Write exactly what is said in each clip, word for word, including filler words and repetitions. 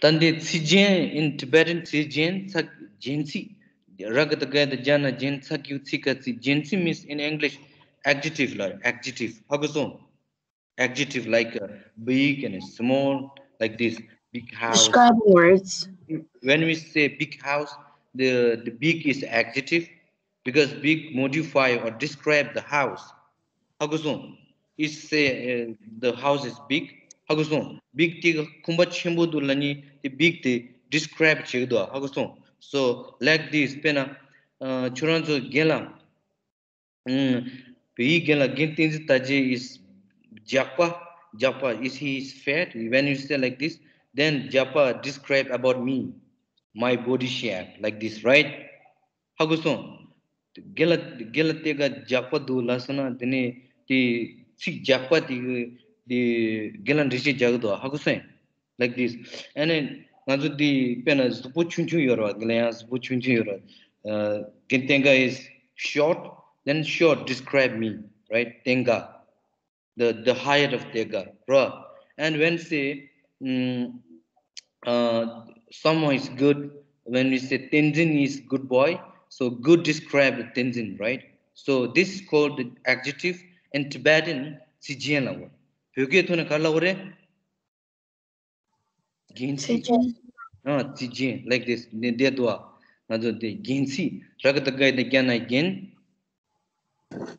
ད་འདི་ཚིག་རྒྱན། In Tibetan, ཚིག་རྒྱན་ཚ་རྒྱན་ཚིག་ར་ག་བཏགས་ག་ཡ་བཏགས་གྱ་ན་རྒྱན། ཚ་གི་གུ་ཚི་ག་ཚིག་རྒྱན་ཚིག means in English adjective ལ། Adjective ཧ་གོ་སོང་། Adjective like uh, big and small, like this. Big house. Describing words. When we say big house, the, the big is adjective because big modify or describe the house. ཧ་གོ་སོང་། It say uh, the house is big. ཧ་གོ་སོང་། Big དེ་ག་ཁང་པ་ཆེན་པོ་འདུག་ལབ་ནི་དེ་big དེ་describe བྱེད་ཀྱི་འདུག་ཧ་གོ་སོང་། So like this དཔེར་ན་ཁྱོད་རང་ཚོ་རྒན་ལགས། བོད་ཡིག་རྒན་ལགས། རྒན་བསྟན་འཛིན་དར་རྒྱས is རྒྱགས་པ། རྒྱགས་པ is, he is fat. When you say like this, then རྒྱགས་པ describe about me, my body shape, like this, right? ཧ་གོ་སོང་། རྒན་ལགས། རྒན་ལགས་དེ་ག་རྒྱགས་པ་འདུག་ལབ་སོང་ན་དེ་ནས་དེ་ཚིག་རྒྱགས་པ་དེ་གི་དེ་རྒན་ལགས་འགྲེལ་བཤད་རྒྱག་གི་འདུག་ཧ་གོ་སོང་། Like this. And then ང་ཚོ་འདི་དཔེར་ན་གཟུགས་པོ་ཆུང་ཆུང་ཡོད་རེད་བ། རྒན་ལགས་ཡང་གཟུགས་པོ་ཆུང་ཆུང་ཡོད་རེད། རྒན་བསྟན་དགའ is short, then short describe me, right? བསྟན་དགའ། The, the height of བསྟན་དགའ, right? And when say, mm, uh, someone is good, when we say Tenzin is good boy, so good describe Tenzin, right? So this is called the adjective in Tibetan. ཚིག་རྒྱན་ལབ་པ། བོད་སྐད་ཐོག་ནས་ག་རེ་ལབ་པ་རེད། རྒྱན་ཚིག་ཚིག་རྒྱན། ཨ། ཚིག་རྒྱན། Like this. འདི་འདི་འདུག་ཨ། ང་ཚོ་འདི་རྒྱན་ཚིག་ར་ག་བཏགས་རྒ་ཡ་བཏགས་རྒྱ་ན་རྒྱན།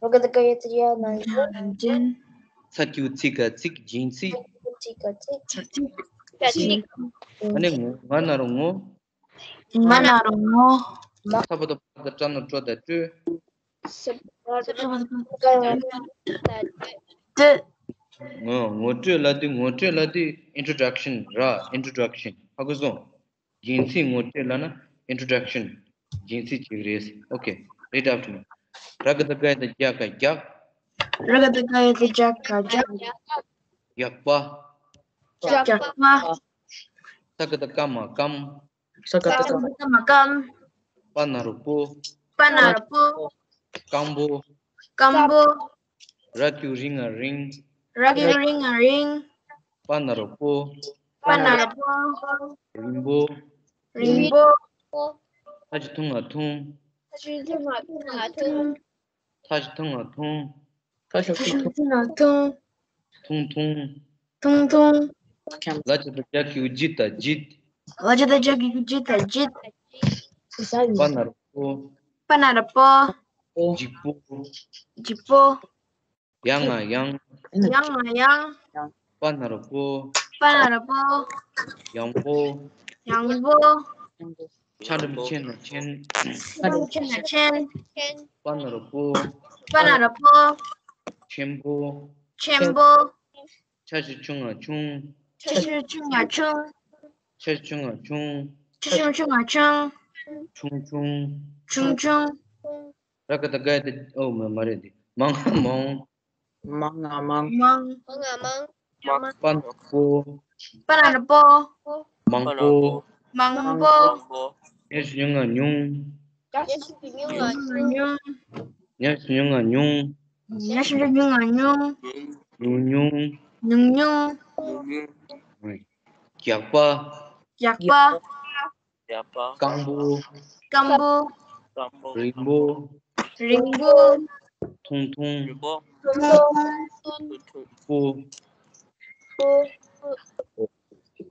ར་ག་བཏགས་རྒ་ཡ་བཏགས་རྒྱ་ན་རྒྱན། ཚ་གི་གུ་ཚི་ག་ཚིག་རྒྱན་ཚིག་ཚ་གི་གུ་ཚི་ག་ཚིག་ཚིག་ཨ་ནི་ངོ་ང་ན་རོ་ངོ། ང་ན་རོ་ངོ། ས་པ་ད་པ་ད་སྤྲ་ན་སྤྲོ་ད་སྤྲོད། ཏེ། ངོ་ངོ་སྤྲོད་ལབ་དུས། ངོ་སྤྲོད་ལབ་དུས་introduction ར། Introduction ཧ་གོ་སོང་། རྒྱན་ཚིག་ངོ་སྤྲོད་ལབ་ན་introduction རྒྱན་ཚིག་ཅིག་རེད། Okay, read after me. ར་ག་བཏགས་རྒ་ཡ་བཏགས་རྒྱ་ག་རྒྱགས། ར་ག་བཏགས་རྒ་ཡ་བཏགས་རྒྱ་ག་རྒྱགས། རྒྱགས་པ། རྒྱགས་པ། ས་ཀ་བཏགས་སྐ་མ་སྐམ། ས་ཀ་བཏགས་སྐ་མ་སྐམ། པ་ན་རོ་པོ། པ་ན་རོ་པོ། སྐམ་པོ། སྐམ་པོ། ར་གི་གུ་རི་ང་རིང་། ར་གི་གུ་རི་ང་རིང་། པ་ན་རོ་པོ། པ་ན་རོ་པོ། རིང་པོ། རིང་པོ། ཐ་ཆ་ཐུང་ང་ཐུང་། ཐ་ཆ་ཐུང་ང་ཐུང་། ཐ་ཆ་ཐུང་ང་ཐུང་། ཐ་ཆ་ཐུང་ང་ཐུང་། ཐུང་ཐུང་། ཐུང་ཐུང་། ལ་ཇ་བཏགས་ལྗ་གི་གུ་ལྗི་ད་ལྗིད། ལ་ཇ་བཏགས་ལྗ་གི་གུ་ལྗི་ད་ལྗིད། པ་ན་རོ་པོ། པ་ན་རོ་པོ། ལྗིད་པོ། ལྗིད་པོ། ཡ་ང་ཡང་། ཡ་ང་ཡང་། པ་ན་རོ་པོ། པ་ན་རོ་པོ། ཡང་པོ། ཡང་པོ། ཆ་འགྲེང་བུ་ཆེ་ན་ཆེན། ཆ་འགྲེང་བུ་ཆེ་ན་ཆེན། པ་ན་རོ་པོ། པ་ན་རོ་པོ། ཆེན་པོ། ཆེན་པོ། ཆ་ཞབས་ཀྱུ་ཆུང་ང་ཆུང་། ཆ་ཞབས་ཀྱུ་ཆུང་ང་ཆུང་། ཆ་ཞབས་ཀྱུ་ཆུང་ང་ཆུང་། ཆ་ཞབས་ཀྱུ་ཆུང་ང་ཆུང་། ཆུང་ཆུང་། ཆུང་ཆུང་། ར་ག་བཏགས་རྒ་ཡ་བཏགས། ཨོ་མ་མ་རེད་འདི། མང་ང་མང་། མང་ང་མང་། མང་། མང་ང་མང་། པ་ན་རོ་པོ། པ་ན་རོ་པོ། མང་པོ། མང་པོ། ཉ་ཞབས་ཀྱུ་ཉུ་ང་ཉུང་། ཉ་ཞབས་ཀྱུ་ཉུ་ང་ཉུང་། ཉ་ཞབས་ཀྱུ་ཉུ་ང་ཉུང་། ཉ་ཞབས་ཀྱུ་ཉུ་ང་ཉུང་། ཉུང་ཉུང་། ཉུང་ཉུང་། རྒྱགས་པ། རྒྱགས་པ། རྒྱགས་པ། སྐམ་པོ། སྐམ་པོ། སྐམ་པོ། རིང་པོ། རིང་པོ། ཐུང་ཐུང་། རིང་པོ། ཐུང་ཐུང་། ཐུང་ཐུང་། སྤུ། སྤུ།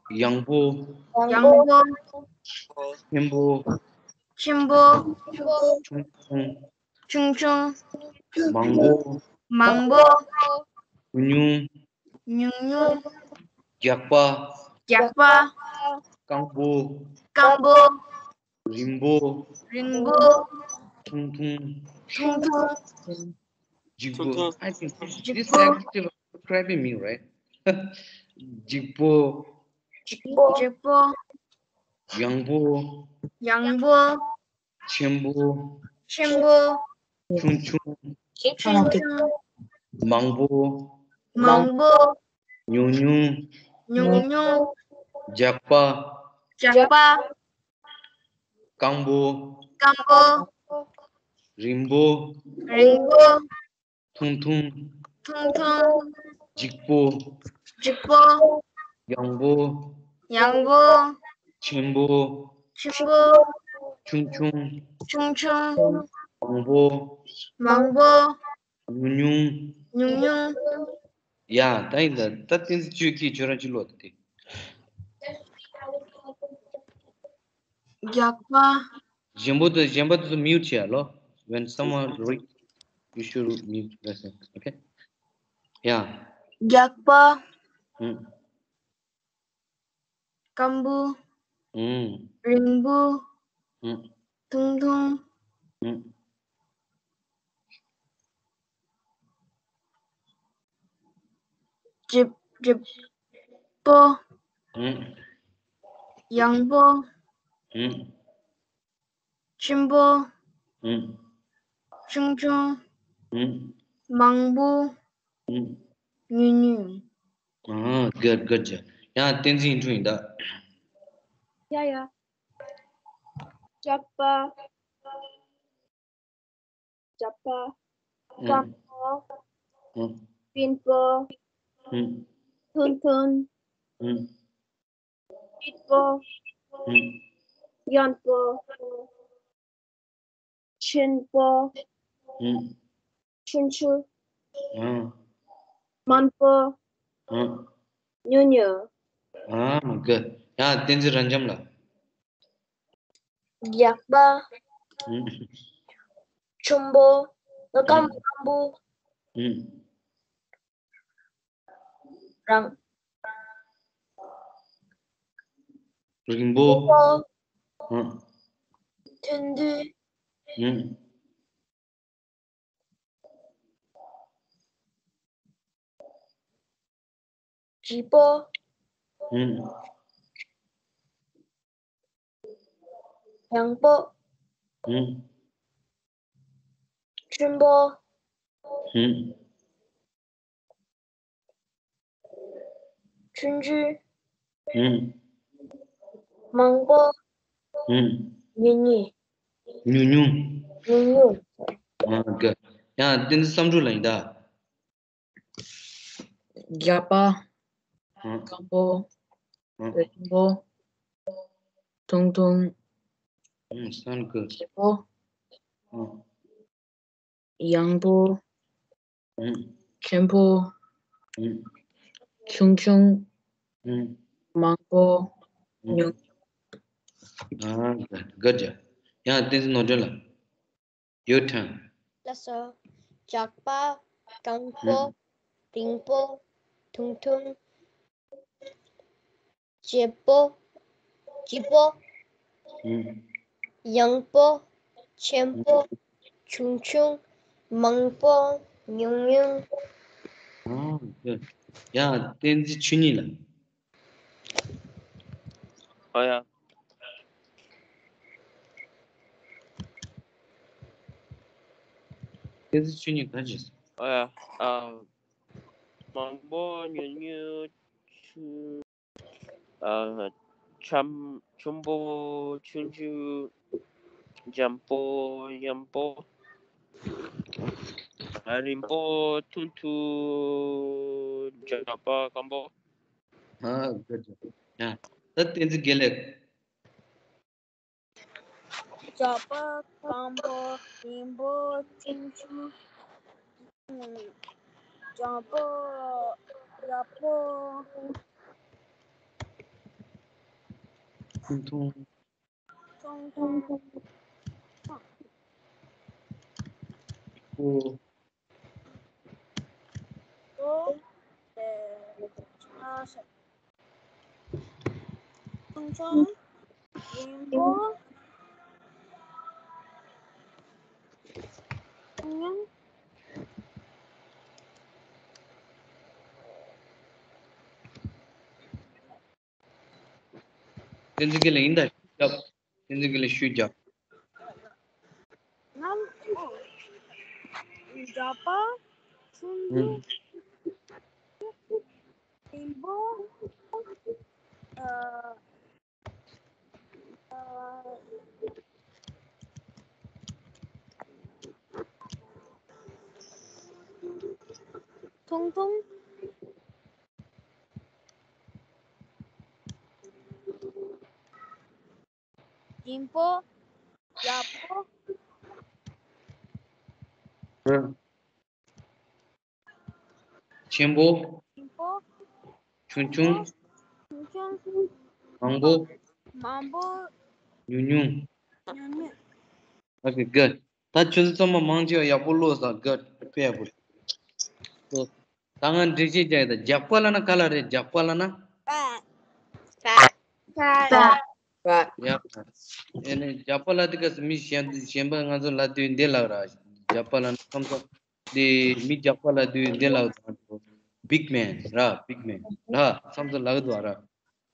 ཡང་པོ། ཡང་པོ། ཆེན་པོ། ཆེན་པོ། ཆུང་ཆུང་། ཆུང་ཆུང་། མང་པོ། མང་པོ། ཉུང་ཉུང་། ཉུང་ཉུང་། རྒྱགས་པ། རྒྱགས་པ། སྐམ་པོ། སྐམ་པོ། རིང་པོ། རིང་པོ། ཐུང་ཐུང་། ཐུང་ཐུང་། ལྗིད་པོ། ཐུང་ཐུང་། I think this, this adjective is describing me, right? ལྗིད་པོ། ལྗིད་པོ། ལྗིད་པོ། ཡང་པོ། ཡང་པོ། ཆེན་པོ། ཆེན་པོ། ཆུང་ཆུང་། ཆུང་ཆུང་། མང་པོ། མང་པོ། ཉུང་ཉུང་། ཉུང་ཉུང་། རྒྱགས་པ། རྒྱགས་པ། སྐམ་པོ། སྐམ་པོ། རིང་པོ། རིང་པོ། ཐུང་ཐུང་། ཐུང་ཐུང་། ལྗིད་པོ། ལྗིད་པོ། ཡང་པོ། ཡང་པོ། ཆེན་པོ། ཆེན་པོ། ཆུང་ཆུང་། ཆུང་ཆུང་། མང་པོ། མང་པོ། ཉུང་ཉུང་། ཉུང་ཉུང་། ཡ། ད་ཡིན་ད། ད་བསྟན་འཛིན་ཆོས་སྐྱིད། ཁྱོད་རང་ཅི་ལོ་ད་དེ། རྒྱགས་པ། གཞན་པོ་དེ། གཞན་པ་དེ་ཚོ་mute བྱེད་ཡ་ལོ། When someone read, you should mute yourself. Okay? ཡ། རྒྱགས་པ། ཨུམ། སྐམ་པོ། ཨུམ། རིང་པོ། ཨུམ། ཐུང་ཐུང་། ཨུམ། ལྗིད་ལྗིད་པོ། ཨུམ། ཡང་པོ། ཨུམ། ཆེན་པོ། ཨུམ། ཆུང་ཆུང་། ཨུམ། མང་པོ། ཨུམ། ཉུང་ཉུང་། ཨ། good, good job. ཡང་བསྟན་འཛིན་འཁྲུངས་ཡིན་ད། ཡ་ཡ། རྒྱགས་པ། རྒྱགས་པ། ཨུམ། སྐམ་པོ། ཨུམ། རིང་པོ། ཨུམ། ཐུང་ཐུང་། ཨུམ། ལྗིད་པོ། ཨུམ། ཡང་པོ། ཆེན་པོ། ཨུམ། ཆུང་ཆུང་། ཨ། མང་པོ། ཨ། ཉུང་ཉུང་། ཨ། good. ཡང་བསྟན་འཛིན་རབ་འབྱམས་ལགས། རྒྱགས་པ། ཨུམ། ཆེན་པོ། སྐམ། ཨུམ། སྐམ་པོ། ཨུམ། རིང་། རིང་པོ། རིང་པོ། ཨ། ཐུང་ཐུང་། ཨུམ། ལྗིད་པོ། ཨུམ། ཡང་པོ། ཨུམ། ཆེན་པོ། ཨུམ། ཆུང་ཆུང་། ཨུམ། མང་པོ། ཨུམ། ཉུང་ཉུང་། ཉུང་ཉུང་། ཉུང་ཉུང་། ཨ། good. ཡང་བསྟན་འཛིན་བསམ་གྲུབ་ལགས་ཡིན་ད། རྒྱགས་པ། ཨ། སྐམ་པོ། ཨ། རིང་པོ། ཐུང་ཐུང་། ཨུམ། sound good. ལྗིད་པོ། ཨ། ཡང་པོ། ཨུམ། ཆེན་པོ། ཨུམ། ཆུང་ཆུང་། ཨུམ། མང་པོ། ཨུམ། ཉུང་། ཨ། good, good job. ཡང་བསྟན་འཛིན་ནོར་སྒྲོན་ལགས། Your turn. ལགས་སོ། རྒྱགས་པ། སྐམ་པོ། ཨུམ། རིང་པོ། ཐུང་ཐུང་། ལྗིད་པོ། ལྗིད་པོ། ཨུམ། ཡང་པོ། ཆེན་པོ། ཨུམ། ཆུང་ཆུང་། མང་པོ། ཉུང་ཉུང་། ཨ། good. ཡང་བསྟན་འཛིན་ཆོས་ཉིད་ལགས། ཨ་ཡ། བསྟན་འཛིན་ཆོས་ཉིད་ག་རེ་བྱས་སོང་། ཨ་ཡ། ཨ། མང་པོ། ཉུང་ཉུང་། ཆུང་། ཨ། ཆམ། ཆེན་པོ། ཆུང་ཆུང་། འཇམ་པོ། ཡང་པོ། ཨ། རིང་པོ། ཐུང་ཐུང་། རྒྱགས་པ། སྐམ་པོ། ཨ། good job. ཡ། ད་བསྟན་འཛིན་དགེ་ལེགས། རྒྱགས་པ། སྐམ་པོ། རིང་པོ། ཆུང་ཆུང་། འཇམ་པོ། ཡག་པོ། ཐུང་ཐུང་། ཐུང་ཐུང་། ཨོ། ཨོ། ཨ། ཆུང་ཆུང་། རིང་པོ། ཉུང་ཉུང་། བསྟན་འཛིན་དགེ་ལེགས་ཡིན་ད། རྒྱབ། བསྟན་འཛིན་དགེ་ལེགས་ཤུལ་རྒྱབ། ནམ། ཨོ། རྒྱགས་པ། ཆུང་ཆུང་། ཨུམ། རིང་པོ། ཨ། ཨ། ཐུང་ཐུང་། རིང་པོ། ཡག་པོ། ཆེན་པོ། རིང་པོ། ཆུང་ཆུང་། ཆུང་ཆུང་། མང་པོ། མང་པོ། ཉུང་ཉུང་། ཉུང་ཉུང་། Okay, good. ད་ཁྱོད་ཚོ་ཚང་མ་མང་ཆེ་བ་ཡག་པོ་ཀློག་སོང་། Good. དཔེ་ཡག་པོ་རེད། So, ད་ང་འགྲེལ་བཤད་རྒྱག་ཡ། ད་རྒྱགས་པ་ལབ་ན་ག་ལབ་རེད། རྒྱགས་པ་ལབ་ན། པ། པ། ཡ། ཨེ་ནས་རྒྱགས་པ་ལབ་དུས་སྐབས་སུ་མི་གཞན་གཞན་པ་ང་ཚོ་ལབ་དུས་འདི་ལབ་ར། རྒྱགས་པ་ལབ་ན་བསམ་ཚོ། འདི་མི་རྒྱགས་པ་ལབ་དུས་འདི་ལབ་ར། Big man ར། Big man ར། བསམ་ཚོ་ལབ་གི་འདུག་ར།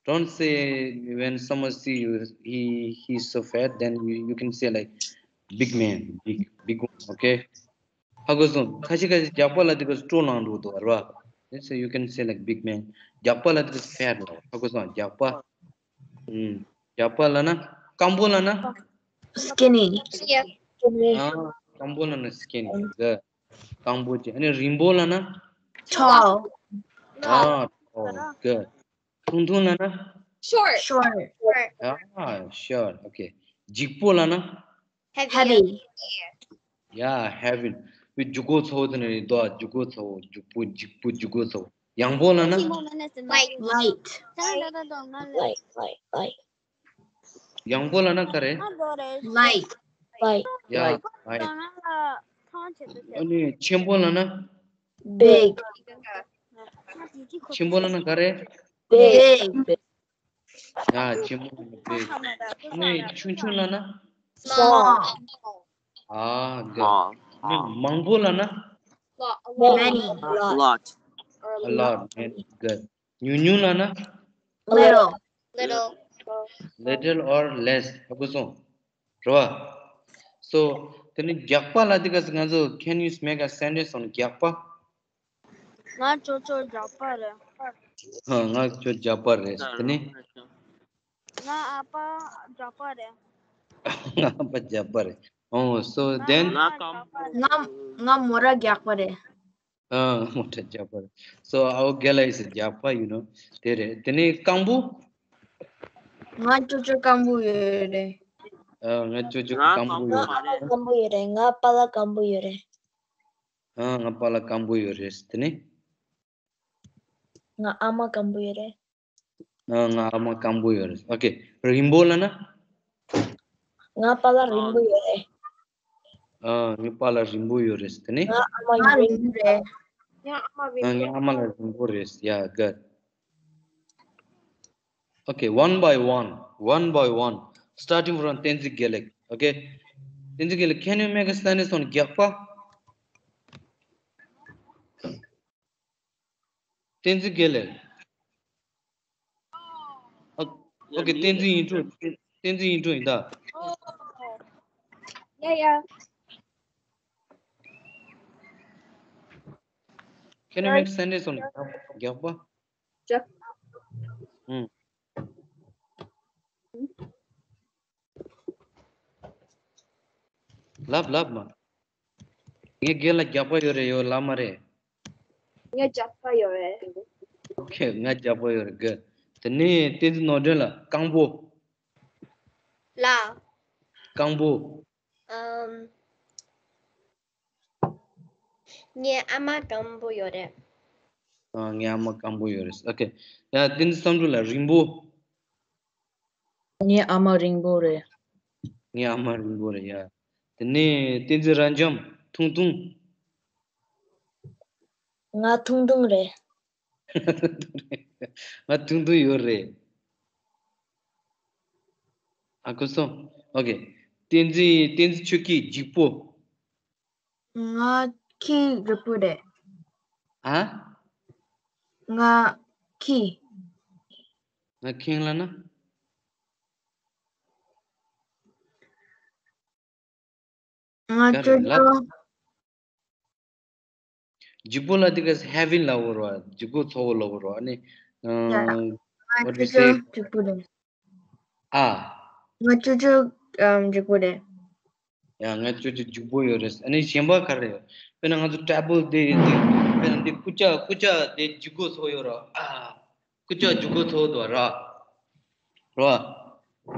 Don't say when someone see you, he he's so fat, then you, you can say like, big man, big, big one, okay? ཧ་གོ་སོང་། ཁ་ཤས་ཁ་ཤས་རྒྱགས་པ་ལབ་དུས་སྐབས་སུ་སྤྲོ་ལངས་འགྲོ་འདུག་ར། Then so you can say like, big man. རྒྱགས་པ་ལབ་དུས་སྐབས་སུ་fat ལབ། ཧ་གོ་སོང་། རྒྱགས་པ། ཨུམ། རྒྱགས་པ་ལབ་ན། སྐམ་པོ་ལབ་ན། Skinny. ཨ། སྐམ་པོ་ལབ་ན་skinny. Good. སྐམ་པོ་ཅན། ཨ་ནི་རིང་པོ་ལབ་ན། Tall. ཨ། Tall. Good. ཐུང་ཐུང་ལབ་ན། Short. Short. ཨ། Short. Okay. ལྗིད་པོ་ལབ་ན། Heavy. Yeah, heavy. བའི་ལྗིད་ཁོག་ཚ་པོ་དེ་ནི་རེད་དོ། ལྗིད་ཁོག་ཚ་པོ། ལྗིད་པོ། ལྗིད་པོ། ལྗིད་ཁོག་ཚ་པོ། ཡང་པོ་ལབ་ན། Light. Light. Light. Light. Light. ཡང་པོ་ལབ་ན་ག་རེད། Light. Light. Yeah, light. ཨ་ནི་ཆེན་པོ་ལབ་ན། Big. ཆེན་པོ་ལབ་ན་ག་རེད། Big. ཡ། ཆེན་པོ་ལབ་ན་big. ཨ་ནི་ཆུང་ཆུང་ལབ་ན། Small. ཨ། Good. ཨ་ནི་མང་པོ་ལབ་ན། Many. Lot. Lot. A lot. Many. Good. ཉུང་ཉུང་ལབ་ན། Little. Little. Little or less. ཧ་གོ་སོང་། རེད་བ། So, དེ་ནི་རྒྱགས་པ་ལབ་དུས་སྐབས་སུ་ང་ཚོ། Can you make a sentence on རྒྱགས་པ། ང་ཅོ་ཅོ་རྒྱགས་པ་རེད། ཨ། ང་ཅོ་རྒྱགས་པ་རེད། དེ་ནི། ང་ཨ་ཕ་རྒྱགས་པ་རེད། ང་ཨ་ཕ་རྒྱགས་པ་རེད། Oh, so then. ང་ཨ་མ་རྒྱགས་པ་རེད། ང་ང་མོ་ར་རྒྱགས་པ་རེད། ཨ། མོ་ར་རྒྱགས་པ་རེད། So our Gela is རྒྱགས་པ། You know. དེ་རེད། དེ་ནི་སྐམ་པོ། ང་ཅོ་ཅོ་སྐམ་པོ་ཡོད་རེད། ཨ། ང་ཅོ་ཅོ་སྐམ་པོ་ཡོད་རེད། སྐམ་པོ་ཡོད་རེད། ང་པཱ་ལགས་སྐམ་པོ་ཡོད་རེད། ཨ། ང་པཱ་ལགས་སྐམ་པོ་ཡོད་རེད། དེ་ནི། ང་ཨ་མ་སྐམ་པོ་ཡོད་རེད། ཨ། ང་ཨ་མ་སྐམ་པོ་ཡོད་རེད། Okay. རིང་པོ་ལབ་ན། ང་པཱ་ལགས་རིང་པོ་ཡོད་རེད། ཨ། ངའི་པཱ་ལགས་རིང་པོ་ཡོད་རེད། དེ་ནི། ང་ཨ་མ་ང་ཡོད་རིང་པོ་རེད། ང་ཨ་མ་ཨ། ངའི་ཨ་མ་ལགས་རིང་པོ་རེད། Yeah, good. Okay, one by one, one by one, starting from བསྟན་འཛིན་དགེ་ལེགས། Okay. བསྟན་འཛིན་དགེ་ལེགས། Can you make a sentence on རྒྱགས་པ། བསྟན་འཛིན་དགེ་ལེགས། ཨ། Okay, བསྟན་འཛིན་ཡིན་འགྲོ། བསྟན་འཛིན་ཡིན་འགྲོ་ཡིན་ད། Yeah, yeah. Can you make sentence on རྒྱགས་པ། རྒྱགས་པ། རྒྱགས། ཨུམ། ལབ་ལབ་མ། ངའི་རྒན་ལ་རྒྱགས་པ་ཡོད་རེད། ཡོད་ལབ་མ་རེད། ངའི་རྒྱགས་པ་ཡོད་རེད། Okay, ང་རྒྱགས་པ་ཡོད་རེད། Good. དེ་ནས་བསྟན་འཛིན་ནོར་སྒྲོན་ལ། སྐམ་པོ། ལ། སྐམ་པོ། ཨམ། ངའི་ཨ་མ་སྐམ་པོ་ཡོད་རེད། ཨ། ངའི་ཨ་མ་སྐམ་པོ་ཡོད་རེད། Okay. ཡ། བསྟན་འཛིན་བསམ་གྲུབ་ལ། རིང་པོ། ངའི་ཨ་མ་རིང་པོ་རེད། ངའི་ཨ་མ་རིང་པོ་རེད། ཡ། དེ་ནས་བསྟན་འཛིན་རབ་འབྱམས། ཐུང་ཐུང་། ང་ཐུང་ཐུང་རེད། ང་ཐུང་ཐུང་ཡོད་རེད། ཧ་གོ་སོང་། Okay. བསྟན་འཛིན། བསྟན་འཛིན་ཆོས་སྐྱིད། ལྗིད་པོ། ང་ཁྱི་རིང་པོ་རེད། ཨ། ང་ཁྱི། ང་ཁྱི་ལབ་ན། ང་ཅོ་ཅོ། ལྗིད་པོ་ལབ་དུས་སྐབས་སུ་heavy ལབ་དགོས་རེད་བ། ལྗིད་ཁོག་ཚ་པོ་ལབ་དགོས་རེད་བ། ཨ་ནི། ཨ། ཡ། ང་What ཅོ་we ཅོ་say? ལྗིད་པོ་རེད། ཨ། ང་ཅོ་ཅོ་ཨམ་ལྗིད་པོ་རེད། ཡ། ང་ཅོ་ཅོ་ལྗིད་པོ་ཡོད་རེད། ཨ་ནི་གཞན་པ་ག་རེ་ཡོད། དཔེར་ན་ང་ཚོ་ཊེ་བལ་དེ་དེ། དཔེར་ན་འདི་རྐུབ་བཀྱག་རྐུབ་བཀྱག་དེ་ལྗིད་ཁོག་ཚ་པོ་ཡོད་རེད་བ། ཨ། རྐུབ་བཀྱག་ལྗིད་ཁོག་ཚ་པོ་འདུག་བ་ར། རེད་བ།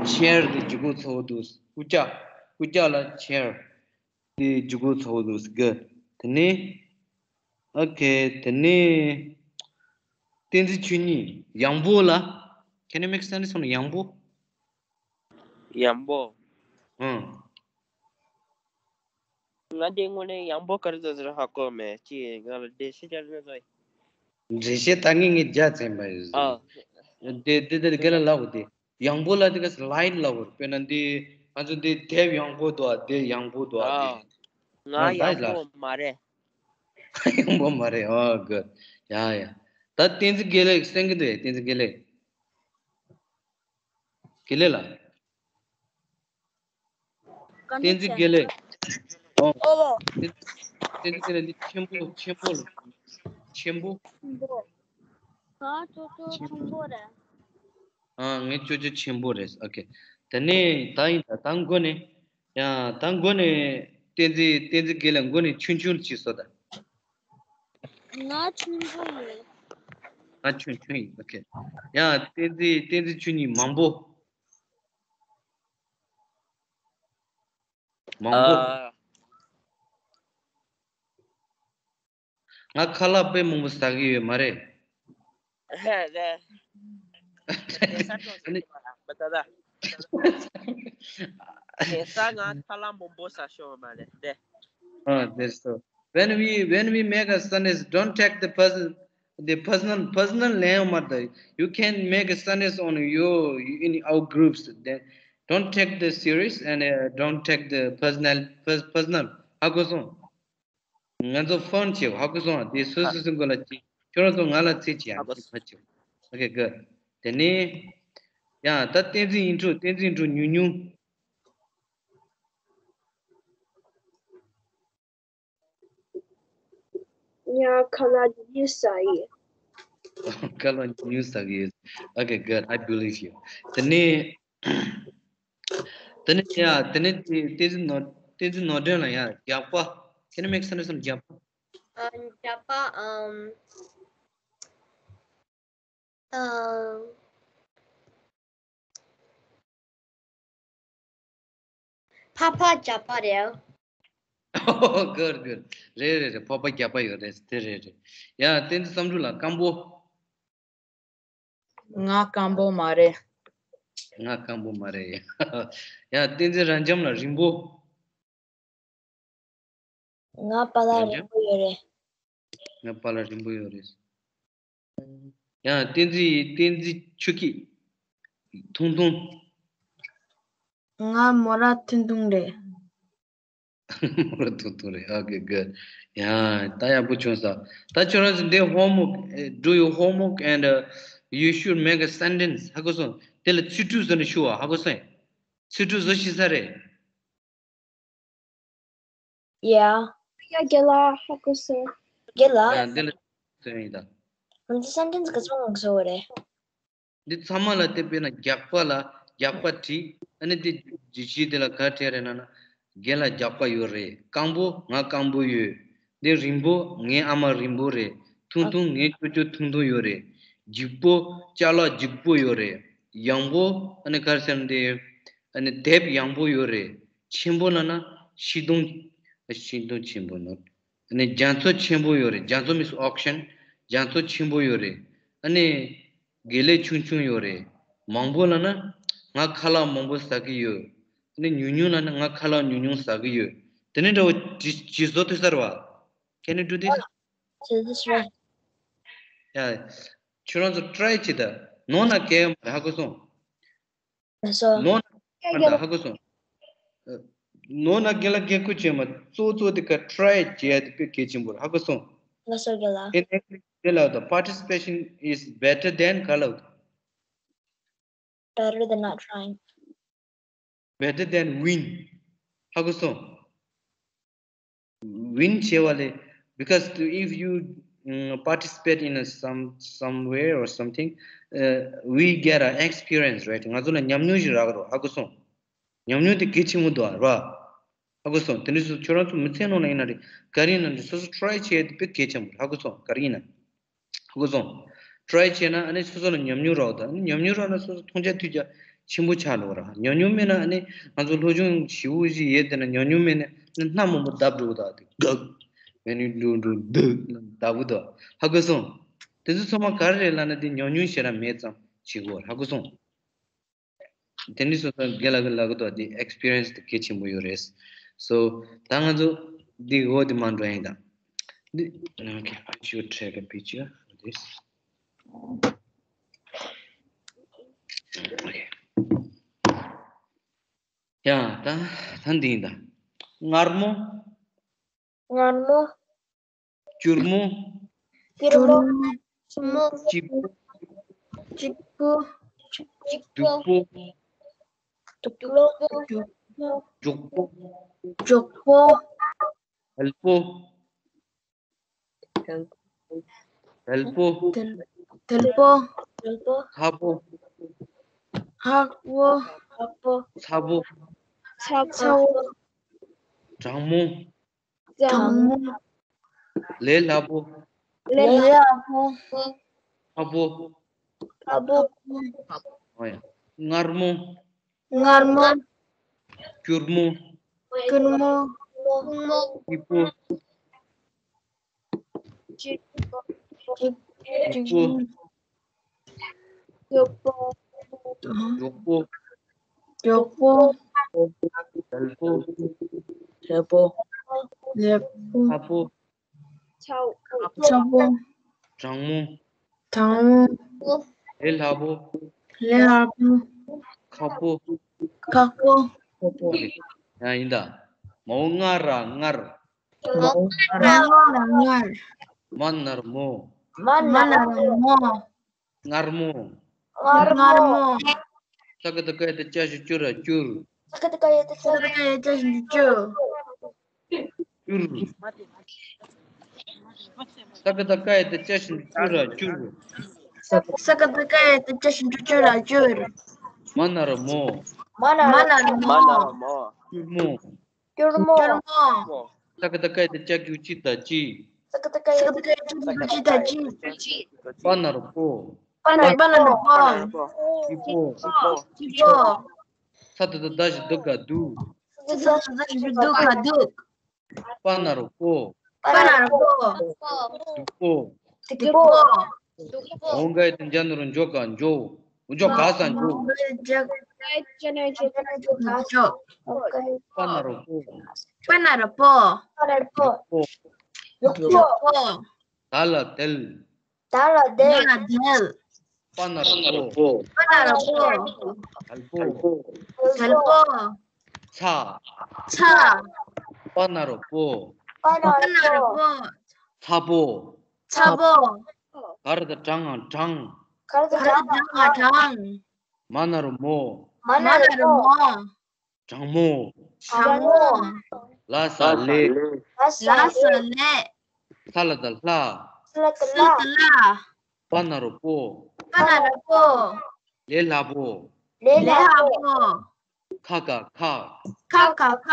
ཆེར་དེ་འཇུག་གོ་ཚོ་འདུག་སྐུ་ལྕགས། སྐུ་ལྕགས་ལ་ཆེར་དེ་འཇུག་གོ་ཚོ་འདུག་གི། དེ་ནས། ཨོ་ཁེ། དེ་ནས། བསྟན་འཛིན་ཆོས་ཉིད་ཡང་པོ་ལ། Can you make sentence on ཡང་པོ། ཡང་པོ། ཨང་། ང་དེ་དངོས་གནས་ཡང་པོ་ག་རེ་ཟེར་ཟེར་ཧ་གོ་མེད་ཅི། ང་ལ་འགྲེལ་བཤད་རྒྱག་རེ་ཟེར། འགྲེལ་བཤད་ད་ངས་ངས་རྒྱག་ཚན་པ་ཡོད་ཟེར། ཨ། དེ་དེ་དེ་ག་ལ་ལབ་དེ། ཡང་པོ་ལ་དེ་ག་ལའིན་ལབ་དགོས། དཔེར་ན་འདི་ང་ཚོ་འདི་དེབ་ཡང་པོ་འདུག་ཨ། དེ་ཡང་པོ་འདུག་ཨ། ཨ། དེ། ང་ཡང་པོ་མ་རེད། ཡང་པོ་མ་རེད། ཨོ་གུཌ། ཡ་ཡ། ད་བསྟན་འཛིན་དགེ་ལེགས་གསན་གི་འདུག་བསྟན་འཛིན་དགེ་ལེགས། དགེ་ལེགས་ལ། བསྟན་འཛིན་དགེ་ལེགས། ཨོ། ཨོ། བསྟན་འཛིན་དགེ་ལེགས་འདི་ཆེན་པོ་ཆེན་པོ་ལ། ཆེན་པོ། ཆེན་པོ། ང་ཅོ་ཅོ་ཆེན་པོ་རེད། ཨ། ངའི་ཅོ་ཅོ་ཆེན་པོ་རེད། ཨོ་ཁེ། དེ་ནས་ད་ཡིན་ད་ད་མགོ་ནས། ཡ། ད་མགོ་ནས་བསྟན་འཛིན་བསྟན་འཛིན་དགེ་ལེགས་མགོ་ནས་ཆུང་ཆུང་ཅིག་བཟོ་ད། ང་ཆུང་པོ་ཡིན། ང་ཆུང་ཆུང་ཡིན། ཨོ་ཁེ། ཡ། བསྟན་འཛིན་བསྟན་འཛིན་ཆོས་ཉིད་མང་པོ། མང་པོ། ཨ། ང་ཁ་ལག་དཔེ་མང་པོ་ཟ་གི་ཡོད་མ་རེད། ཧེ་རེད། དེ་ས་ཁྲོམ་ཟ་གི་མ་རེད། མི་ད་ད། དེ་ས་ང་ཁ་ལག་མང་པོ་ཟ་ཤོར་མ་རེད་དེ། Oh, that's so. When we when we make a sentence, don't take the person the personal personal name or the you can make a sentence on your in our groups. Then don't take the serious and uh, don't take the personal pers- personal. ཧ་གོ་སོང་། ང་ཚོ་ཕོན་བྱེད་ཧ་གོ་སོང་། དེ་སོ་སོ་སོ་མགོ་ལ་ཅི་ཁྱོད་རང་ཚོ་ང་ལ་ཚིག་ཅི་ཡང་ཚིག་ཕ་ཆེ། Okay, good. དེ་ནས་ཡང་ད་བསྟན་འཛིན་ཡིན་འགྲོ། བསྟན་འཛིན་ཡིན་འགྲོ། ཉུང་ཉུང་། ཡ། ཁ་ལག་ཉུང་ཉུང་ཟ་ཡི། ཁ་ལག་ཉུང་ཉུང་ཟ་གི་ཡོད། Okay, good. I believe you. དེ་ནས་དེ་ནས་ཡ་དེ་ནས་བསྟན་འཛིན་ནོར་བསྟན་འཛིན་ནོར་སྒྲོན་ལ་ཡ་རྒྱགས་པ། Can you make sentence on རྒྱགས་པ། ཨ། རྒྱགས་པ། ཨམ། ཨམ། ཕ་ཕ་རྒྱགས་པ་རེད། Oh, good, good. རེད་རེད་རེད། ཕ་ཕ་རྒྱགས་པ་ཡོད་རེད། དེ་རེད་རེད། ཡ། བསྟན་འཛིན་བསམ་གྲུབ་ལགས་སྐམ་པོ། ང་སྐམ་པོ་མ་རེད། ང་སྐམ་པོ་མ་རེད། ཡ། བསྟན་འཛིན་རབ་འབྱམས་ལགས་རིང་པོ། ང་པ་ལགས་རིང་པོ་ཡོད་རེད། ང་པ་ལགས་རིང་པོ་ཡོད་རེད། ཡང་བསྟན་འཛིན་བསྟན་འཛིན་ཆུ་སྐྱིད། ཐུང་ཐུང་། ང་མོ་ར་ཐུང་ཐུང་རེད། མོ་ར་ཐུང་ཐུང་རེད། Okay, good. ཡང་ད་ཡག་པོ་བྱུང་ས། ད་ཁྱོད་རང་ཚོ་འདི་homework, eh, do your homework and uh, you should make a sentence. ཧ་གོ་སོང་། དེ་ལ་ཚིག་གྲུབ་བཟོ་ནས་ཞུ་བ། ཧ་གོ་སོང་། ཚིག་གྲུབ་བཟོ་ཤེས་ས་རེད། Yeah. ཡ། རྒན་ལགས། ཧ་གོ་སོང་། རྒན་ལགས། ཡ། འདི་ལ་སོན་ཡིན་ད། ང་ཚོ་སེན་ཊེན་སི་ག་ཚོད་ངོ་སོ་རེད། འདི་ཚང་མ་ལ་དེ་དཔེར་ན་རྒྱགས་པ་ལ་རྒྱགས་པ་བྲིས། ཨ་ནི་དེ་རྒྱུད་བྱེད་དེ་ལ་ག་རེ་བྲིས་རེད་ན་ན། རྒན་ལགས་རྒྱགས་པ་ཡོད་རེད། སྐམ་པོ། ང་སྐམ་པོ་ཡོད། འདི་རིང་པོ། ངའི་ཨ་མ་རིང་པོ་རེད། ཐུང་ཐུང་། ངའི་ཅོ་ཅོ་ཐུང་ཐུང་ཡོད་རེད། ལྗིད་པོ། ཅ་ལག་ལྗིད་པོ་ཡོད་རེད། ཡང་པོ། ཨ་ནི་ག་རེ་ཟེར་ན་དེ། ཨ་ནི་དེབ་ཡང་པོ་ཡོད་རེད། ཆེན་པོ་ལབ་ན་ཤིང་སྡོང་། ཤིང་སྡོང་ཆེན་པོ་ནོར། ཨ་ནི་རྒྱ་མཚོ་ཆེན་པོ་ཡོད་རེད། རྒྱ་མཚོ་means ocean. རྒྱ་མཚོ་ཆེན་པོ་ཡོད་རེད། ཨ་ནི་དགེ་ལེགས་ཆུང་ཆུང་ཡོད་རེད། མང་པོ་ལབ་ན་ང་ཁ་ལག་མང་པོ་ཟ་གི་ཡོད། ཨ་ནི་ཉུང་ཉུང་ལབ་ན་ང་ཁ་ལག་ཉུང་ཉུང་ཟ་གི་ཡོད། དེ་ནི་འདྲ་བོ་ཇི་ཇི་བཟོ་ཐུབ་ས་རེད་བ། Can you do this? So this way. ཡ། ཁྱོད་རང་ཚོ་try བྱེད་ད། ནོར་ན་གལ་ཡོད་མ་རེད། ཧ་གོ་སོང་། ལགས་སོ། ནོར་ན་ཧ་ད་ཧ་གོ་སོང་། ནོར་ན་རྒན་ལགས་རྒན་བཀུར་བྱེད་མ། གཙོ་བོ་གཙོ་བོ་དེ་ག་try བྱེད་ཡ་དེ་དཔེ་གལ་ཆེན་པོ་རེད། ཧ་གོ་སོང་། ལགས་སོ་རྒན་ལགས། In English དེ་ལ་the participation is better than ག་ལ། Better than not trying. Better than win. ཧ་གོ་སོང་། Win བྱེད་པ་ལས། Because if you um, participate in a some somewhere or something, uh, we get an experience, right? ང་ཚོ་ལ་ཉམས་མྱོང་ཞིག་རག་རོགས། ཧ་གོ་སོང་། ཉམས་མྱོང་དེ་གལ་ཆེན་པོ་འདུག་ཨ་ར། ཧ་གོ་སོང་། དེ་འདྲ་སོང་ཁྱོད་རང་ཚོ་མི་ཚེ་ནང་ལ་ཡིན་ན་རེད། ག་རེ་ཡིན་ན་རེད། སོ་སོ་try བྱེད་དེ་དཔེ་གལ་ཆེན་པོ་རེད། ཧ་གོ་སོང་། ག་རེ་ཡིན་ན། ཧ་གོ་སོང་། try བྱས་ན་ཨ་ནི་སོ་སོ་ལ་ཉམས་མྱོང་རག་དང་། ཨ་ནི་ཉམས་མྱོང་རག་ན་སོ་སོ་མཐོང་རྒྱ་ཐོས་རྒྱ་ ཆེན་པོ་ཆགས་འགྲོ་གི་རེད། ཉུང་ཉུང་མེད་ན་ཨ་ནི་ང་ཚོ་སློབ་སྦྱོང་ཞེ་པོ་ཞིག་ཡོད་དེ་ན་ཉུང་ཉུང་མེད་ན་ཨ་ནི་སྣ་མང་པོ་བརྡབ་འགྲོ་གི་འདུག་དེ་གག་ཨ་ནི་འགྲོ་འགྲོ་འདུག་བརྡབ་གི་འདུག་ཧ་གོ་སོང་། དེ་ཚོ་ཚང་མ་ག་རེ་རེད་ལབ་ན་དེ་ཉུང་ཉུང་ཞེ་དྲག་མེད་ཙང་བྱེད་དགོས། ཧ་གོ་སོང་། དེ་འདྲ་སོང་ཙང་རྒན་ལགས་ཀྱིས་ལབ་གི་འདུག་དེ་ཨེགས་པི་རི་ཡན་སི་དེ་གལ་ཆེན་པོ་ཡོད་རེད། སོ་ད་ང་ཚོ་འདི་འོག་དེ་མར་འགྲོ་ཡིན་ད། འདི་okay, I should take a picture of this. Okay. ཡ་ད་ད་འདི་ཡིན་ད། མངར་མོ། མངར་མོ། སྐྱུར་མོ། སྐྱུར་མོ། སྐྱིད་པོ། སྐྱིད་པོ། སྡུག་པོ། སྡུག་པོ། མགྱོགས་པོ། མགྱོགས་པོ། དལ་པོ། དལ་པོ། དལ་དལ་པོ། དལ་པོ། ཚ་པོ། ཚ་པོ། ཚ་པོ། ཚ་པོ། ཚ་པོ། གྲང་མོ། གྲང་མོ། ལས་སླ་པོ། ལས་སླ་པོ། ཚ་པོ། ཚ་པོ། ཨོ་ཡ། མངར་མོ། མངར་མོ། སྐྱུར་མོ། སྐྱུར་མོ། སྐྱིད་པོ། སྐྱིད་པོ། མགྱོགས་པོ། མགྱོགས་པོ། མགྱོགས་པོ། དལ་པོ། དལ་པོ། ལེགས་པོ། ཚ་པོ། ཚ་པོ། གྲང་མོ། གྲང་མོ། ལས་སླ་པོ། ལས་སླ་པོ། ཁག་པོ། ཁག་པོ། ཁག་པོ། ཡང་ཡིན་ད། མོ་ང་ར་མངར། མོ་ང་ར་མངར། མ་ན་རོ་མོ། མ་ན་རོ་མོ། མངར་མོ། མངར་མོ། ས་ཀ་བཏགས་སྐ་ཡ་བཏགས་སྐྱ་ཞབས་ཀྱུ་ར་སྐྱུར། ས་ཀ་བཏགས་སྐ་ཡ་བཏགས་སྐྱ་ཞབས་ཀྱུ་ར་སྐྱུར། སྐྱུར། ས་ཀ་བཏགས་སྐ་ཡ་བཏགས་སྐྱ་ཞབས་ཀྱུ་སྐྱུ་ར་སྐྱུར། ས་ཀ་བཏགས་སྐ་ཡ་བཏགས་སྐྱ་ཞབས་ཀྱུ་སྐྱུ་ར་སྐྱུར། མ་ན་རོ་མོ། མ་ན་རོ་མོ། སྐྱུར་མོ། སྐྱུར་མོ། སྐྱུར་མོ། ས་ཀ་བཏགས་སྐ་ཡ་བཏགས་སྐྱ་གི་གུ་སྐྱི་ད་སྐྱིད། ས་ཀ་བཏགས་སྐ་ཡ་བཏགས་སྐྱ་གི་གུ་སྐྱི་ད་སྐྱིད། པ་ན་རོ་པོ། པ་ན་རོ་པོ། སྐྱིད་པོ། སྐྱིད་པོ། ས་ཏ་བཏགས་སྡ་ཞབས་ཀྱུ་སྡུ་ག་སྡུག་ས་ཏ་བཏགས་སྡ་ཞབས་ཀྱུ་སྡུ་ག་སྡུག་པ་ན་རོ་པོ། པ་ན་རོ་པོ། སྡུག་པོ། སྡུག་པོ། འོ་ག་ཡ་བཏགས་གྱ་ན་རོ་གྱོ་ག་འགྱོ། འགྱོ་ག་ས་འགྱོ། འགྱོ། པ་ན་རོ་པོ། པ་ན་རོ་པོ། མགྱོགས་པོ། མགྱོགས་པོ། ད་ལ་དལ། ད་ལ་དལ། པ་ན་རོ་པོ། པ་ན་རོ་པོ། དལ་པོ། དལ་པོ། ཚ། ཚ། པ་ན་རོ་པོ། པ་ན་རོ་པོ། ཚ་པོ། ཚ་པོ། ག་ར་བཏགས་གྲ་ང་གྲང་། ག་ར་བཏགས་གྲ་ང་གྲང་། མ་ན་རོ་མོ། མ་ན་རོ་མོ། གྲང་མོ། གྲང་མོ། ལ་ས་ལེ། ལ་ས་ལེ། ས་ལ་བཏགས་སླ། ས་ལ་བཏགས་སླ། པ་ན་རོ་པོ། པ་ན་རོ་པོ། ལས་སླ་པོ། ལས་སླ་པོ། ཁ་ག་ཁག་ཁ་ག་ཁག་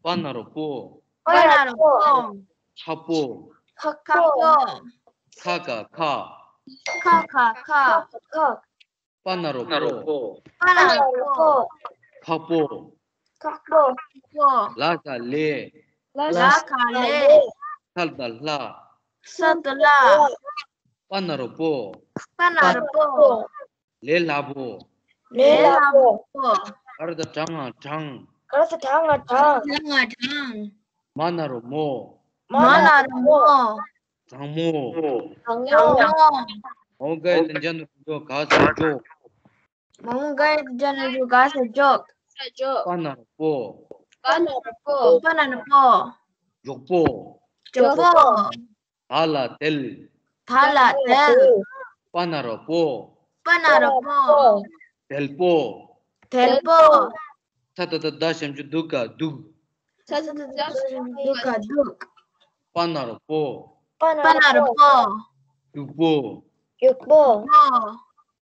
པ་ན་རོ་པོ། པ་ན་རོ་པོ། ཁག་པོ། ཁག་པོ། ཁ་ག་ཁག་ཁ་ག་ཁག་པ་ན་རོ་པོ། པ་ན་རོ་པོ། ཁག་པོ། ཁག་པོ། ལ་ས་ལེ། ལ་ས་ལེ། ས་ལ་བཏགས་སླ། ས་ལ་བཏགས་སླ། པ་ན་རོ་པོ། པ་ན་རོ་པོ། ལས་སླ་པོ། ལས་སླ་པོ། ག་ར་བཏགས་གྲ་ང་གྲང་། ག་ར་བཏགས་གྲ་ང་གྲང་། གྲ་ང་གྲང་། མ་ན་རོ་མོ། མ་ན་རོ་མོ། གྲང་མོ། གྲང་མོ། འོ་ག་ཡ་བཏགས་གྱ་ན་རོ་གྱོ་ག་ས་འགྱོ། འོ་ག་ཡ་བཏགས་གྱ་ན་རོ་གྱོ་ག་ས་འགྱོ། པ་ན་རོ་པོ། པ་ན་རོ་པོ། པ་ན་རོ་པོ། མགྱོགས་པོ། མགྱོགས་པོ། ད་ལ་དལ། ད་ལ་དལ། པ་ན་རོ་པོ། པ་ན་རོ་པོ། དལ་པོ། དལ་པོ། ས་ཏ་བཏགས་སྡ་ཞབས་ཀྱུ་སྡུ་ག་སྡུག་ས་ཏ་བཏགས་སྡ་ཞབས་ཀྱུ་སྡུ་ག་སྡུག་པ་ན་རོ་པོ། པ་ན་རོ་པོ། སྡུག་པོ། སྡུག་པོ།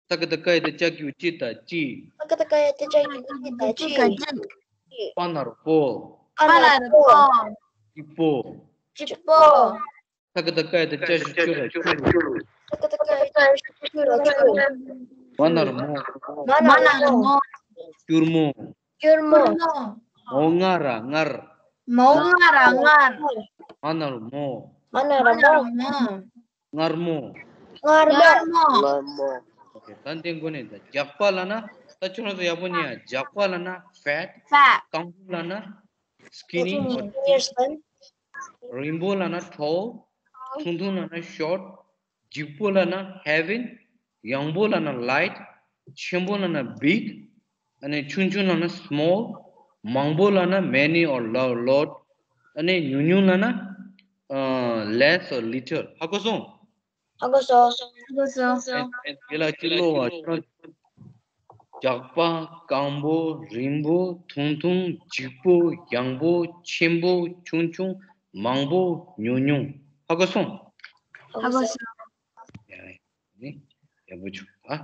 ས་ཀ་བཏགས་སྐ་ཡ་བཏགས་སྐྱ་གི་གུ་སྐྱི་ད་སྐྱིད། ས་ཀ་བཏགས་སྐ་ཡ་བཏགས་སྐྱ་གི་གུ་སྐྱི་ད་སྐྱིད། པ་ན་རོ་པོ། པ་ན་རོ་པོ། སྐྱིད་པོ། སྐྱིད་པོ། ས་ཀ་བཏགས་སྐ་ཡ་བཏགས་སྐྱ་ཞབས་ཀྱུ་སྐྱུ་ར་སྐྱུར། ས་ཀ་བཏགས་སྐ་ཡ་བཏགས་སྐྱ་ཞབས་ཀྱུ་སྐྱུ་ར་སྐྱུར། མ་ན་རོ་མོ། མ་ན་རོ་མོ། སྐྱུར་མོ། སྐྱུར་མོ། མོ་ང་ར་མངར། མོ་ང་ར་མངར། མ་ན་རོ་མོ། མ་ན་རོ་མོ། མངར་མོ། མངར་མོ། མངར་མོ། ཨོ་ཁེ། ད་འདི་འགོ་ནས་ད་རྒྱགས་པ་ལབ་ན། ད་ཁྱོད་རང་ཚོ་ཡག་པོ་ཉན་ཡ། རྒྱགས་པ་ལབ་ན་ཕེཊ། ཕེཊ། སྐམ་པོ་ལབ་ན་སི་ཀི་ནི། རིང་པོ་ལབ་ན་ཊོལ། ཐུང་ཐུང་ལབ་ན་ཤོརཊ། ལྗིད་པོ་ལབ་ན་ཧེ་བི། ཡང་པོ་ལབ་ན་ལའིཊ། ཆེན་པོ་ལབ་ན་བིག། ཨ་ནི་ཆུང་ཆུང་ལབ་ན་སི་མོལ། མང་པོ་ལབ་ན་མེ་ནི་ཨོར་ལོ་ལོཊ། ཨ་ནི་ཉུང་ཉུང་ལབ་ན་ལེས་ཨོར་ལི་ཊལ། ཧ་གོ་སོང་། ཧ་གོ་སོང་། ཧ་གོ་སོང་། ཨེ་ཨེ་དེ་ལ་ཅི་ལོ་བ། རྒྱགས་པ། སྐམ་པོ། རིང་པོ། ཐུང་ཐུང་། ལྗིད་པོ། ཡང་པོ། ཆེན་པོ། ཆུང་ཆུང་། མང་པོ། ཉུང་ཉུང་། ཧ་གོ་སོང་། ཧ་གོ་སོང་། ཡ་ཡ། ནི་ཡག་པོ་བྱུང་ཨ།